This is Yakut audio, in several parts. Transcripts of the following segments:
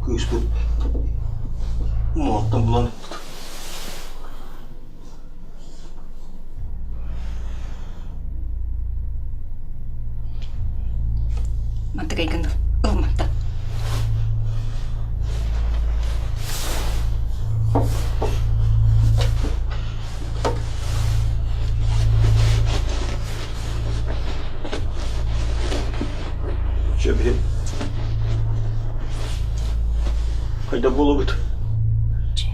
Кыыспыт муоттан булан ыппыт. Мантыкайгын ылматта. Чэ, Хайда буолабыт? Чэ.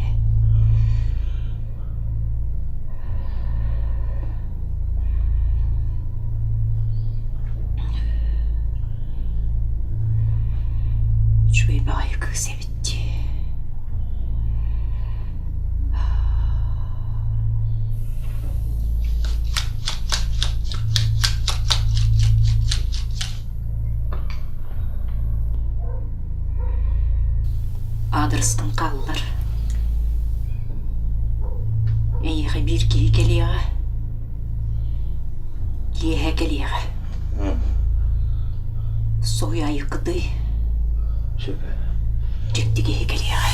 Үчүгэй баҕайы кыыс эбит дии. Аадырыстан хааллар. Эйиэхэ биир киһи кэлиэҕэ, киэһэ кэлиэҕэ. Соһуйаайыккытый? Сөп. Дьикти киһи кэлиэҕэ.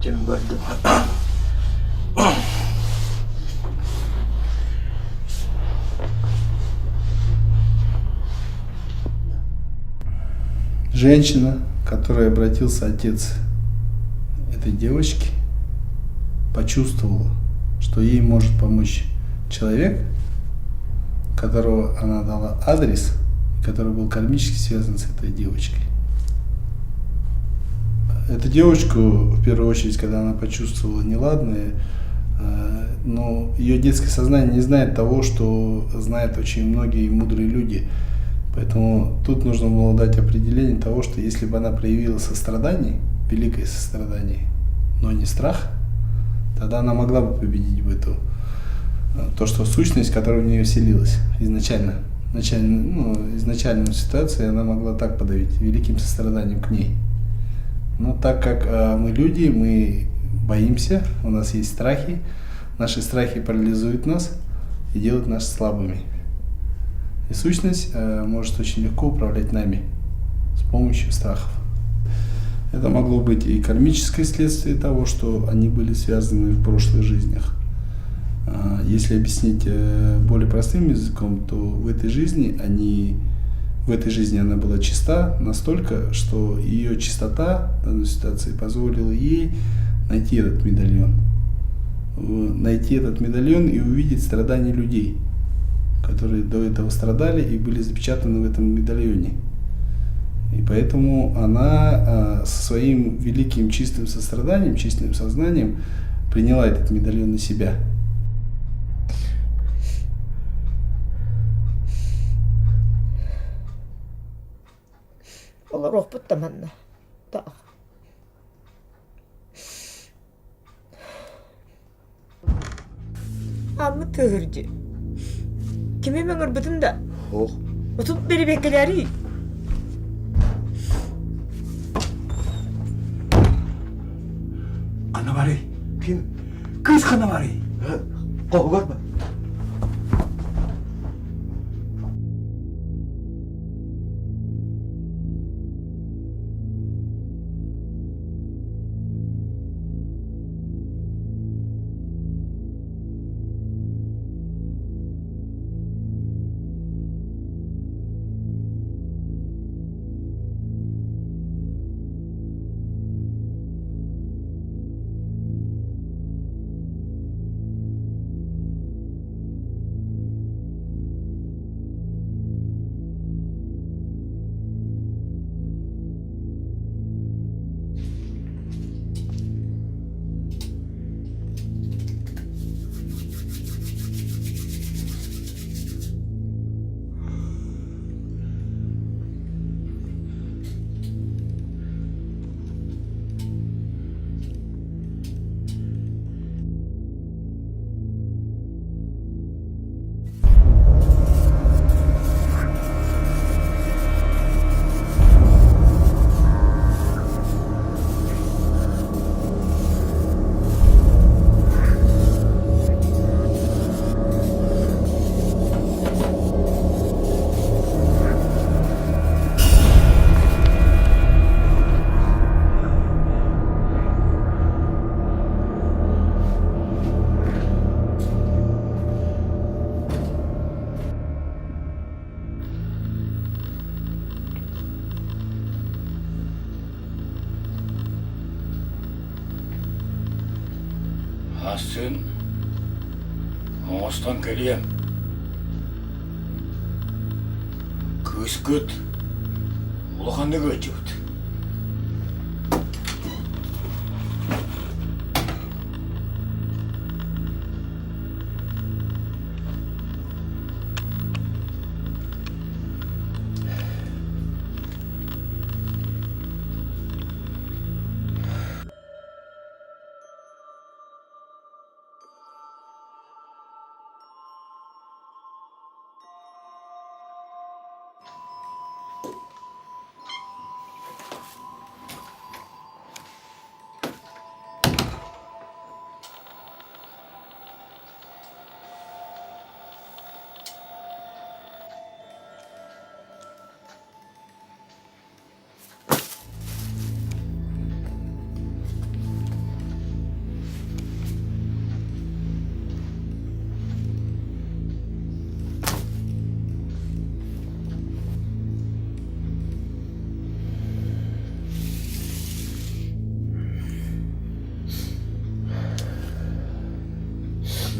Дьэ бардым. Женщина, к которой обратился отец этой девочки, почувствовала, что ей может помочь человек, которого она дала адрес, который был кармически связан с этой девочкой. Эту девочку, в первую очередь, когда она почувствовала неладное, но ее детское сознание не знает того, что знают очень многие мудрые люди. Поэтому тут нужно было дать определение того, что если бы она проявила сострадание, великое сострадание, но не страх, тогда она могла бы победить в эту то, что сущность, которая в нее вселилась изначально. Ну, изначальную ситуацию она могла так подавить, великим состраданием к ней. Но так как мы люди, мы боимся, у нас есть страхи, наши страхи парализуют нас и делают нас слабыми. И сущность может очень легко управлять нами с помощью страхов. Это могло быть и кармическое следствие того, что они были связаны в прошлых жизнях. Если объяснить более простым языком, то в этой жизни они, в этой жизни она была чиста настолько, что ее чистота в данной ситуации позволила ей найти этот медальон. Найти этот медальон и увидеть страдания людей, которые до этого страдали и были запечатаны в этом медальоне. И поэтому она со своим великим чистым состраданием, чистым сознанием приняла этот медальон на себя. Олоруохпут да манна. Таах. Аммыт тыаһырдьы. Кими мөҥөрбүтүн да? Ох. Отут бэрибиэккэлээрий. Ханна барый? Ким? Кыыс ханна барый? Хоһугар ба? Сарсын оҥостон кэлиэм. Кыыскыт улаханнык ыалдьыбыт.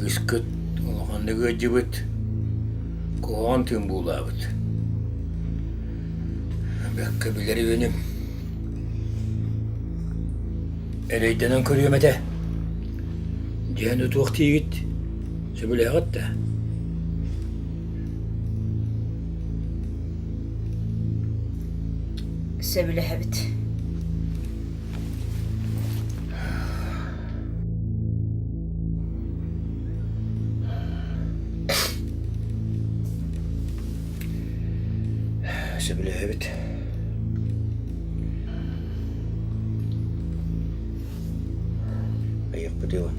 Кыыскыт улаханнык ыалдьыбыт, куһаҕан тыын буулаабыт. Бэккэ билэр үөнүм. Эрэйдэнэн көрүөм этэ. Дьиэн утуох тиийгит, сөбүлээҕит да? Сөбүлэһэбит. Сөбүлэһэбит. Айыахпыт Иван.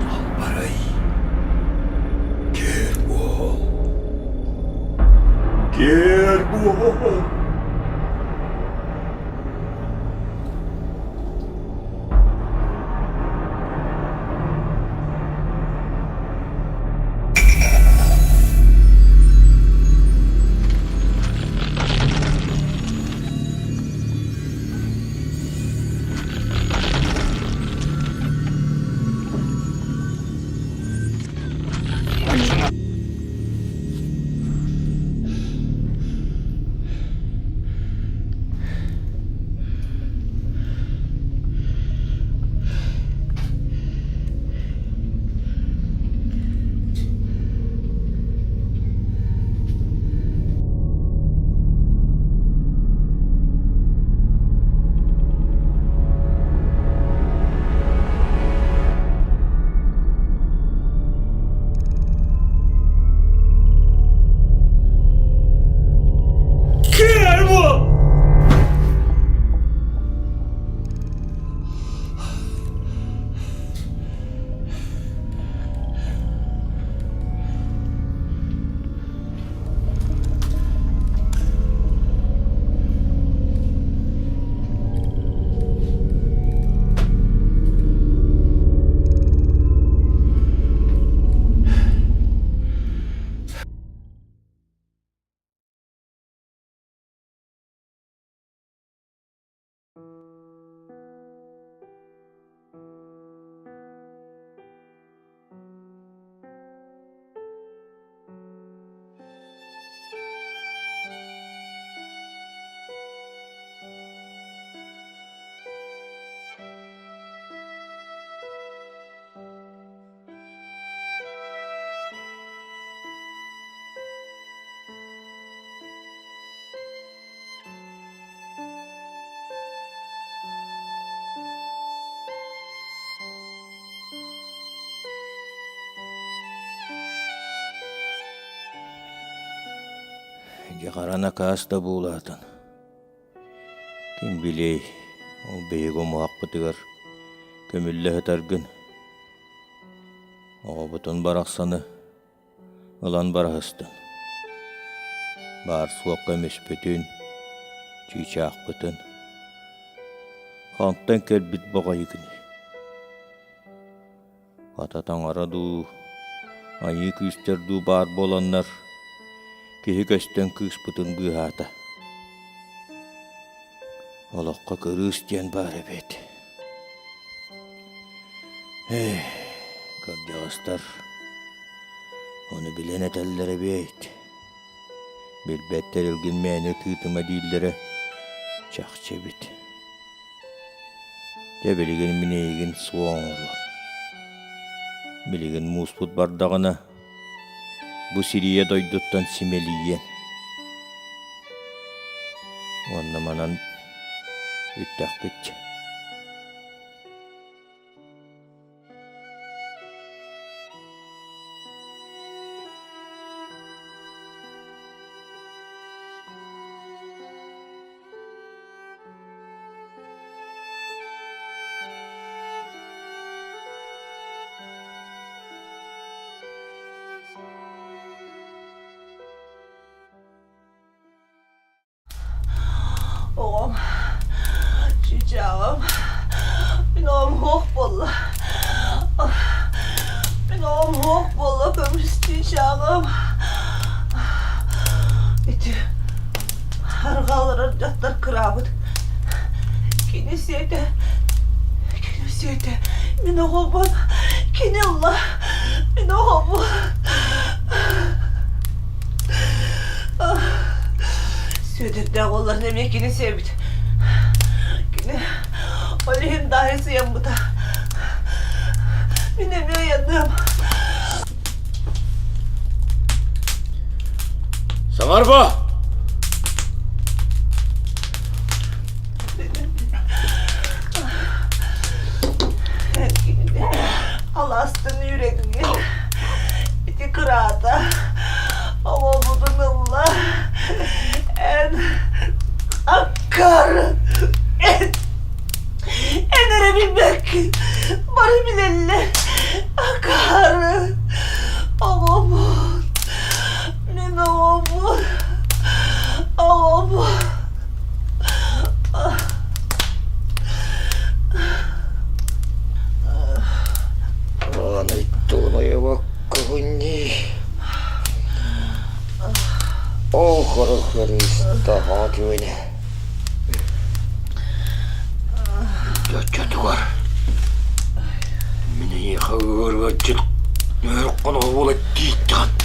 Далбарай, кэр буол, кэр буол. Дьэ хара накаас да буулаатын. Ким билиэй, ол биһиги умуһахпытыгар көмүллэ сытаргын. Оҕобутун барахсаны ылан бараһыстын. Баар суох көмүспүтүн, чыычаахпытын. Хантан кэлбит баҕайыгыный? Хата таҥара дуу, айыы күүстэр дуу баар буоланнар, киһи көстөн кыыспытын быыһаата. Олоххо кырыыс диэн баар эбит. Эх, кырдьаҕастар, ону билэн этэллэр эбит. Билбэттэр илгин мээнэ тыытыма дииллэрэ чахчы эбит. Дьэ билигин мин эйигин суох оҥоруом. Билигин мууспут бардаҕына, бу сирийэ дойдуттан симэлийиэн. Уонна манан бүттэхпит. Оҕом, чыычааҕым, мин оҕом суох буолла. Мин оҕом суох буолла, көмүс чыычааҕым. Ити арҕааларар дьахтар кыраабыт. Кини сиэтэ, кини сиэтэ, мин оҕобун, кини ылла, мин оҕобун. Сүөдэрдээх уолларын эмиэ кини сиэбит. Кини ол иһин дааһы сыйаммыта. Мин эмиэ ыйаныам. Саҥарба! Аластын үүрэгҥэ ити кыраата оҕобутун ылла эн аккар эн эн эрэ билбэккин бары билэллэр акаары оҕобут мин оҕобут оҕобут Туонайабаккабыннии. Ол хорохористаҕа түөнэ. Чоччотугар мин эйиэхэ ыарыадьыт нөөр хоноһо буола тиийтэҕин.